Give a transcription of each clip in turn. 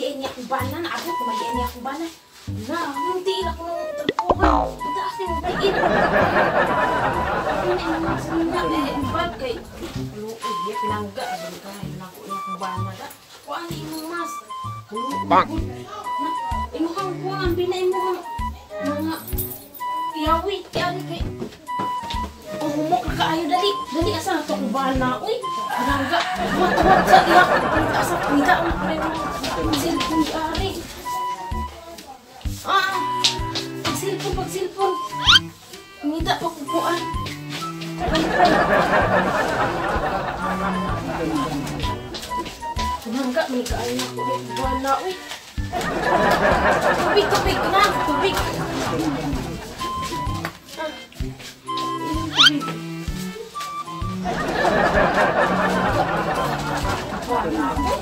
Di niya akong bana, naabot naman di niya akong bana. Na, ang tiil ako nung tagpukan. Mataas ni mong tiil. Ang bag kay kaluoy, di pinangga. Bantay, nako niya akong bana. Kuan na imong mas. Kaluoy. Imuhang kuan, bina imuhang mga iyawi. Iyawi kay oh, humok na kaayo, dali. Dali, asa na ito akong bana. Uy, pinangga. Tuwat-tuwat sa iyak. Asa, pinangga. Ang cellphone, ari. Ah, pag-cellphone, pag-cellphone. Ngita pa kukuan. Pinangga, may kaayo na ko. Buwan na, uy. Tubig, tubig na, tubig. Ah, tubig. Buwan na ako.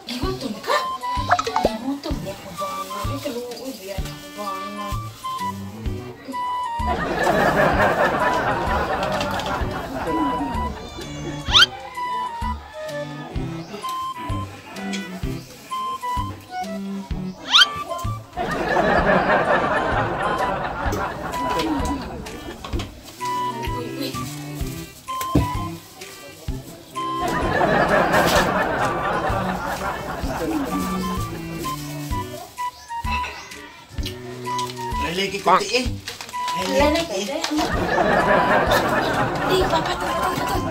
Gigutom ka? Gigutom niya ko ba? Ay, kaluoy, biyan ako ba? Uy, uy. Lagi ko ti eh. Wala na kayo. Di, papatol, patol, patol.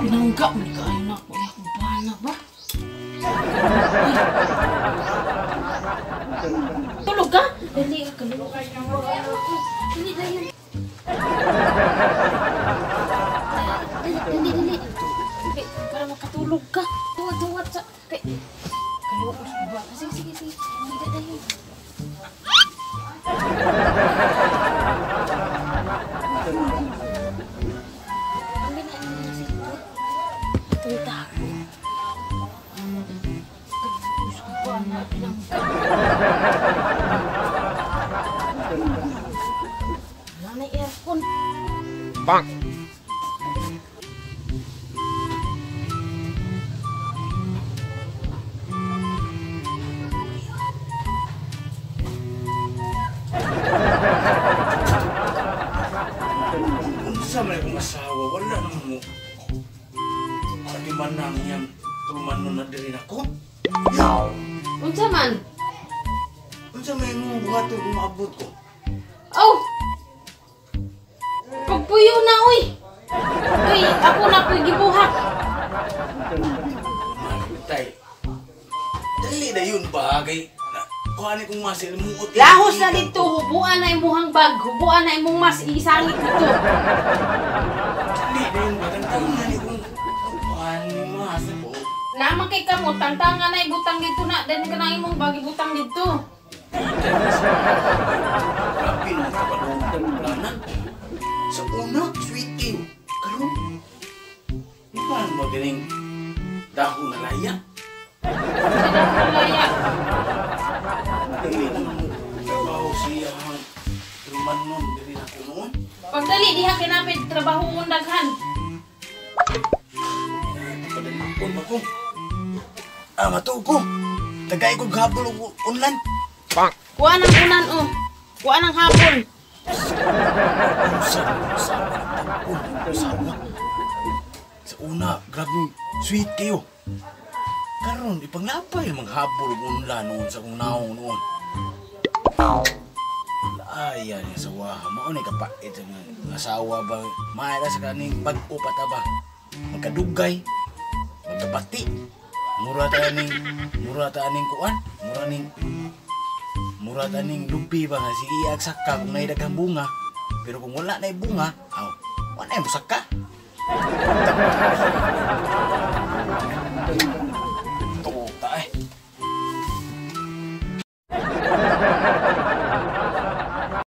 Pinangga mo ni kaayo na ako. Ay, akong bana ba? Tulog ka? Dali, kalulog. Dali, dali. Dali, dali, dali. Para makatulog ka. Tuwat-tuwat sa... Sige, sige, sige. Hindi tayo. Ang binaan mo si Tunta ako. Gusto ko na pinangga. Wala na aircon. Bang! Unsa man akong asawa, wala naman mo. Pati man nang niyang tulumanon na diri nako. Unsa man? Unsa may imong buhaton kung maabot ko? Oh! Pagpuyo na, uy! Uy, ako na ko'y gibuhat. Matay. Dali na yun bagay. Kuha ni kong mas, ilmuot. Lahos na dito, hubuan na imuhang bag, hubuan na imong mas, isangit dito. Dali na yun ba? Tangtangan ni kong kuha ni mas. Naman kay kamo, tangtangan na ibutang dito na, dahil ka na imong bag, ibutang dito. Grabe na kabalong plana. Sa una, sweet tea. Karon, paano mo galing dahon na laya? Sa dahon na laya? Dili naman mo trabaho siya ang trumanon diri na ko noon. Pagdali diha kinapit trabahoon daghan. Padalipon pa ko. Ah, matuog ko. Tagay ko gabol og unlan. Bang. Kuha ng unan oh. Kuha ng hapon. Sa sa una, grabe sweet kayo. Karon ipanglapay manghabol og unlan noon sa kong naong noon. Laaya niya sa waha. Mao ni kapait sa mga asawa ba? Maayra sa kaning bag-o pa ta ba? Magkadugay, magkabati. Mura ta aning kuan, mura ta ning lupi ba nga sige ag saka kung naay daghang bunga. Pero kung wala na bunga, aw, wala na mosaka.